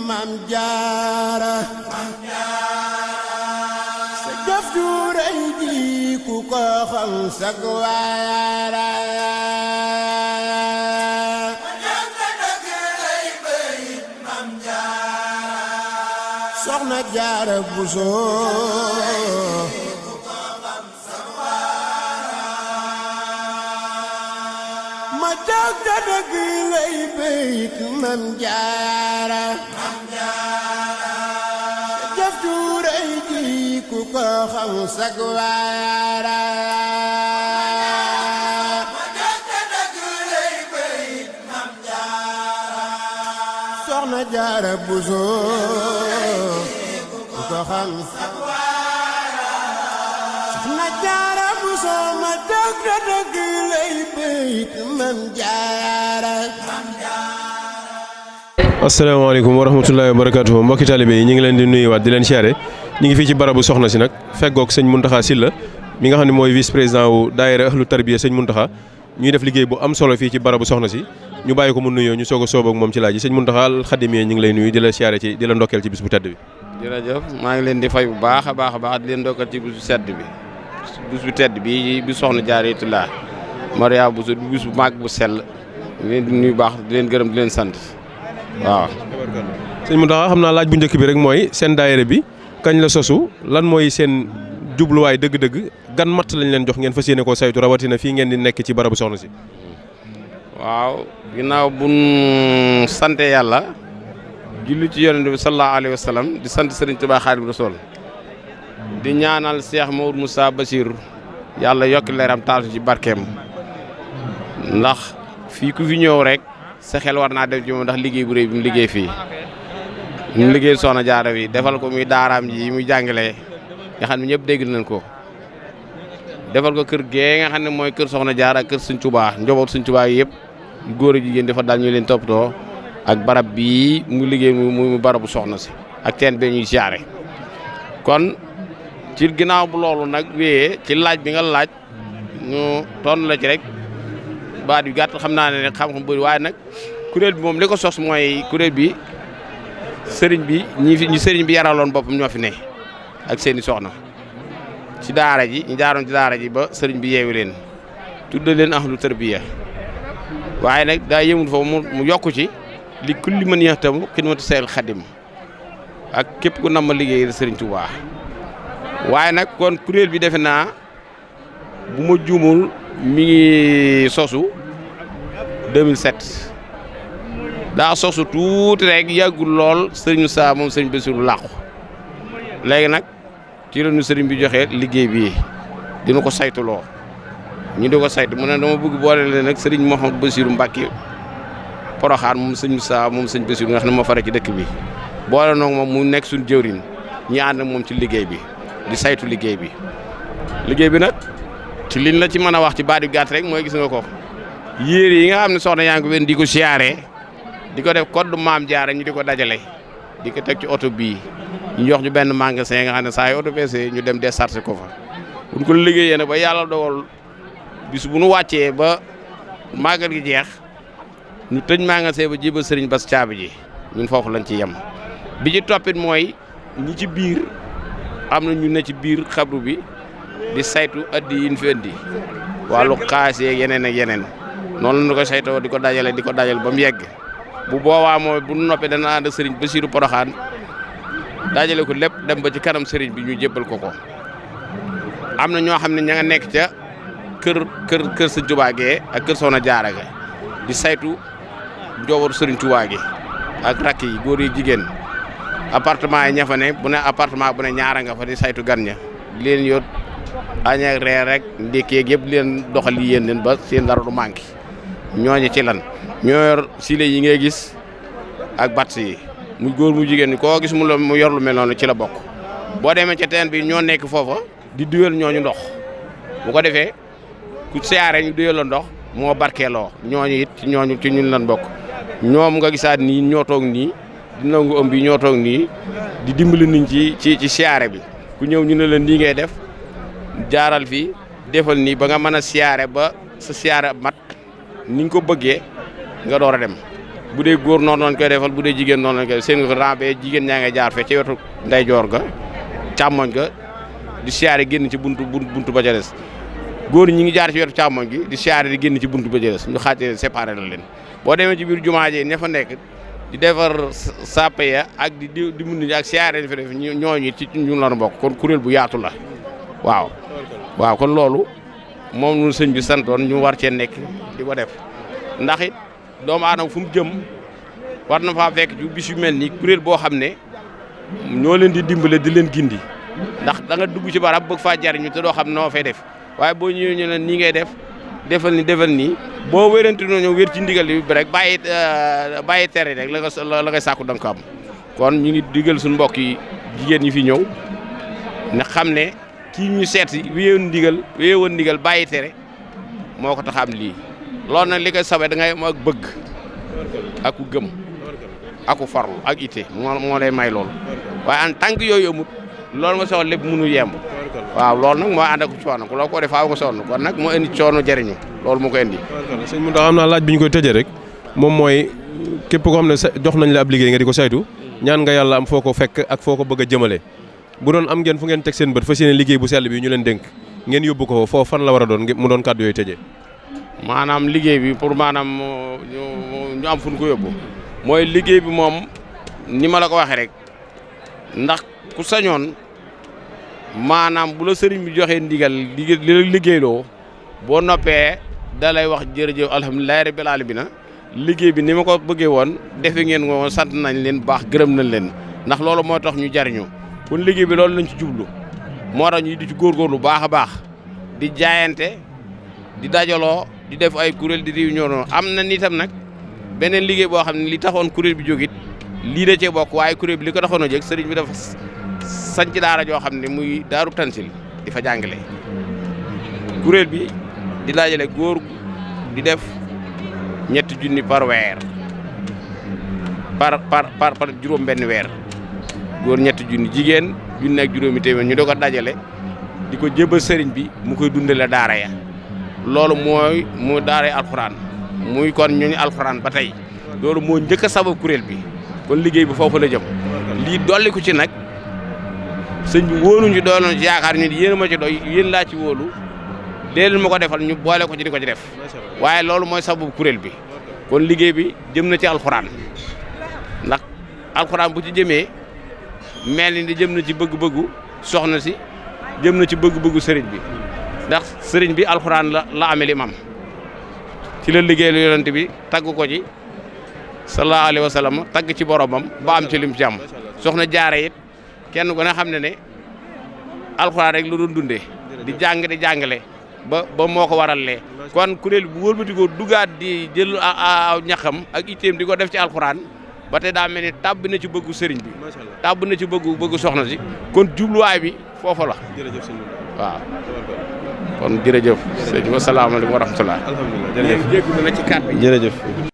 Mam Jaara sa jëf ju rëy ji ku ko xam sag waara Soxna Jaara Buso ma jàgg dëgg lay bayit Mam Jaara jëf ju rëy ji ku ko xam sag waara Soxna Jaara Buso ku ko xam sag waara Soxna Jaara Buso ma jàgg dëgg lay bayit Mam Jaara asalaamaaleykum wa rahmatullahi wa barakaatuhu mbokki taalibe yi ñu ngi leen di nuyuwaat di leen siyaare ñu ngi fii ci barabu soxna si nag feggoog sëñ Muntaxa Sylla mi nga xam ne mooy vice président wu daayira ahlu tarbiya sëñ Muntaxa ñuy def liggéey bu am solo fii ci barabu soxna si ñu bàyyi ko mu nuyoo ñu soog a soob ak moom ci laaj yi sëñ Muntaxa al Xadimiya ñu ngi lay nuyu di la siyaare ci di la ndokkeel ci bis bu tedd bi. jërëjëf maa ngi leen di fay bu baax a baax di leen ndokkeel ci bis bu sedd bi bis bu tedd bi bi soxna Jaaratullah Mariama Bousso bis bu màgg bu sell di leen di nuyu baax di leen gërëm di leen sant waaw. sëñ Mountakha xam naa laaj bu njëkk bi rek mooy seen daayira bi kañ la sosu lan mooy seen jubluwaay dëgg-dëgg gan matt lañ leen jox ngeen fas yéene koo saytu rawatina fii ngeen di nekk ci barabu soxna si. waaw ginnaaw buñ sante yàlla julli ci yonent bi sallallahu alayhi wa sallam di sant Serigne Touba Xaadimu Rasuul di ñaanal Cheikh Maodo Moussa Bassirou yàlla yokk leeram taal ci barkeem ndax fii ku fi ñëw rek. sa xel war naa dem ci moom ndax liggéey bu rëy bi mu liggéey fii mu liggéey soxna Jaara bi defal ko muy daaraam ji muy jàngalee nga xam ne ñëpp dégg nañ ko defal ko kër gee nga xam ne mooy kër soxna Jaara ak kër Sëñ Tuubaa njaboot Sëñ Tuubaa yëpp góor a jigéen dafa daal ñu leen toppatoo ak barab bii mu liggéey mu barabu soxna si ak teen bee ñuy siyaare kon ci ginnaaw bu loolu nag wéyee ci laaj bi nga laaj ñu tonn la ci rek baat yu gàtt xam naa ne xam-xam bëri waaye nag kuréel bi moom li ko sos mooy kuréel bi sëriñ bi ñi sëriñ bi yaraloon boppam ñoo fi ne ak seeni soxna ci daara ji ñu jaaroon ci daara ji ba sëriñ bi yeewu leen tudda leen ahlu tarbiya waaye nag daa yëmul foofu mu yokku ci li kulli man yaxtamu xidmatu seel xadim ak képp ku nam ma liggéey sëriñ Touba waaye nag kon kuréel bi defe naa bu ma juumul mi ngi sosu 2007 daa sosu tuuti rek yàggul lool sëriñ Saa moom sëriñ Bassirou làqu léegi nag ci la ñu sëriñ bi joxe liggéey bi dina ko saytuloo ñu di ko saytu mu ne dama bëgg boole leen nag sëriñ Mouhamadou Bassirou Mbacke Poroxaan moom sëriñ Saa moom sëriñ Bassirou nga xam ne moo fare ci dëkk bi boole noonu moom mu nekk suñu jëwriñ ñi ànd ak moom ci liggéey bi di saytu liggéey bi nag ci liñ la ci mën a wax ci baat yu gàtt rek mooy gis nga ko yére yi nga xam ne soxna yaa ngi wen di ko siyaaree di ko def code Maam Jaara ñu di ko dajale di ko teg ci oto bii ñu jox ñu benn magasin nga xam ne saa yu oto peese ñu dem décharger ko fa buñ ko liggéeyee nag ba yàlla dogal bis bu nu wàccee ba màggal gi jeex ñu tëj magasin ba jébal sëriñ Bass caabi ji ñun foofu lañ ci yem bi ci toppit mooy ñi ci biir am na ñu ne ci biir xabru bi di saytu addi yi ñu fi indi wàllu xaas yeeg yeneen ak yeneen noonu la ñu ko saytoo di ko dajale ba mu yegg bu boobaa mooy bu nu noppee dana ànd ak sëriñ Bassirou Poroxaan dajale ko lépp dem ba ci kanam sëriñ bi ñu jébbal ko am na ñoo xam ne ña nga nekk ca kër Sëñ Tuubaa gee ak kër Soxna Jaara ga di saytu njoobaru Sëriñ Tuubaa gi ak rakk yi góor yi jigéen appartement yi ña fa ne bu ne appartement bu ne ñaara nga fa di saytu gan ña di leen yóot añ ak reer rek ndékkeeg yëpp leen doxal yi yéen leen ba seen dara du manqué ñooñu ci lan ñoo yor sile yi ngay gis ak bats yi muy góor mu jigéen ñi koo gis mu yor lu mel noonu ci la bokk boo demee ca teen bi ñoo nekk foofa di duyal ñooñu ndox bu ko defee ku siyaare ñu duyal la ndox moo barkeeloo ñooñu it ci ñun lan bokk ñoom nga gisaat nii ñoo toog nii di nangu ëmb yi ñoo toog nii di dimbali nit ci siyaare bi ku ñëw ñu ne la nii ngay def jaaral fii defal nii ba nga mën a siyaare ba sa siyaare mat ni nga ko bëggee nga door a dem bu dee góor noonu lañ koy defal bu dee jigéen noonu lañ koy def seen rambee jigéen ñaa ngay jaar fee ci wetu ndeyjoor ga càmmoñ ga di siyaare génn ci buntu ba ca des góor ñi ngi jaar ci wetu càmmoñ gi di siyaare di génn ci buntu ba ca des ñu xaajee séparé la leen boo demee ci biir jumaa ji ña fa nekk di defar sàppe ya ak di mun ak siyaare fi def ñooñu ci ñu la bokk kon kuréel bu yaatu la waaw kon loolu moom nu sëñ bi santoon ñu war cee nekk di ko def ndax it doomu aadama fu mu jëm war na faa fekk ci bis yu mel ni kuréel boo xam ne ñoo leen di dimbale di leen gindi ndax da nga dugg ci barab bëgg faa jariñu te doo xam noo fay def waaye boo ñëwee ñu ne nii ngay def defal nii boo wéranti noo ñëw wér ci ndigal bi rek bàyyi tere rek la ngay sàkku da nga ko am kon ñu ngi digal suñu mbokk yi jigéen ñi fi ñëw ne xam ne kii ñu seet si wéyewoon ndigal bàyyi tere moo ko tax am lii loolu nag li koy sabee da ngay am ak bëgg ak ku gëm ak ku farlu ak ité moo lay may loolu waaye en tant que yooyu amut loolu nga soxla lépp mënu yemb waaw loolu nag moo ànd ak coono loo ko def faaw nga sonn kon nag moo indi coono jëriñu loolu moo ko indi. sëñ Mountakha am naa laaj bi ñu koy tëjee rek moom mooy képp koo xam ne jox nañ la ab liggéey nga di ko saytu ñaan nga yàlla am foo ko fekk ak foo ko bëgg a jëmale bu doon am ngeen fu ngeen teg seen bët fas yéene liggéey bu sell bi ñu leen dénk ngeen yóbbu ko foofu fan la war a doon mu doon kàddu yooyu tëjee. maanaam liggéey bi pour maanaam ñu am fu ñu ko yóbbu mooy liggéey bi moom ni ma la ko waxee rek ndax ku sañoon maanaam bu la sëriñ bi joxee ndigal li la liggéeyloo boo noppee da lay wax jërëjëf alhamdulilah rabbil alamin liggéey bi ni ma ko bëggee woon defe ngeen ko sant nañ leen baax gërëm nañ leen ndax loolu moo tax ñu jariñu kon liggéey bi loolu lañ ci jublu moo tax ñu di ci góorgóorlu baax a baax di jaayante di dajaloo di def ay kuréel di réunion am na nitam nag beneen liggéey boo xam ne li taxoon kuréel bi jógit lii da cee bokk waaye kuréel bi li ko taxoon a jóg sëriñ bi dafa sanc daara joo xam ne muy daaru tansil di fa jàngale kuréel bi di dajale góor di def ñetti junni par weer par juróom benn weer góor ñetti junni jigéen junni ak juróomi téeméer ñu di ko dajale di ko jébbal sëriñ bi mu koy dundale daara ya loolu mu daaray alxuraan muy kon ñooñu alxuraan ba tey loolu moo njëkk a sabab kuréel bi kon liggéey bi foofu la jëm lii dolli ko ci nag sëñ bi wóoluñu dooloon ci yaakaar ñu yéen ma ci doy yéen laa ci wóolu léeg ma ko defal ñu boole ko ci di ko ci def waaye loolu mooy sababu kuréel bi kon liggéey bi jëm na ci alxuraan ndax alxuraan bu ci jëmee mel ni jëm na ci bëgg-bëggu soxna si jëm na ci bëgg-bëggu sëriñ bi ndax sëriñ bi alxuraan la amee li mam ci la liggéey lu yonent bi tagg ko ci sallallahu alayhi wa sallam tagg ci boromam ba am ci lim ci am soxna jaare it kenn ku ne xam ne alxuraan rek lu doon dundee di jàngale ba moo ko waralee kon kuréel bu wëlbati ko dugaat di jël ñaxam ak itteem di ko def ci alxuraan ba tey daa mel ni tàbb na ci bëggu sëriñ bi tàbb na ci bëggu soxna si kon jubluwaay bi foofu la waaw kon jërëjëf sëñ bi asalaamaaleykum wa rahmatulah. alhamdulilah jërëjëf jéggi na ci kàddu yi jërëjëf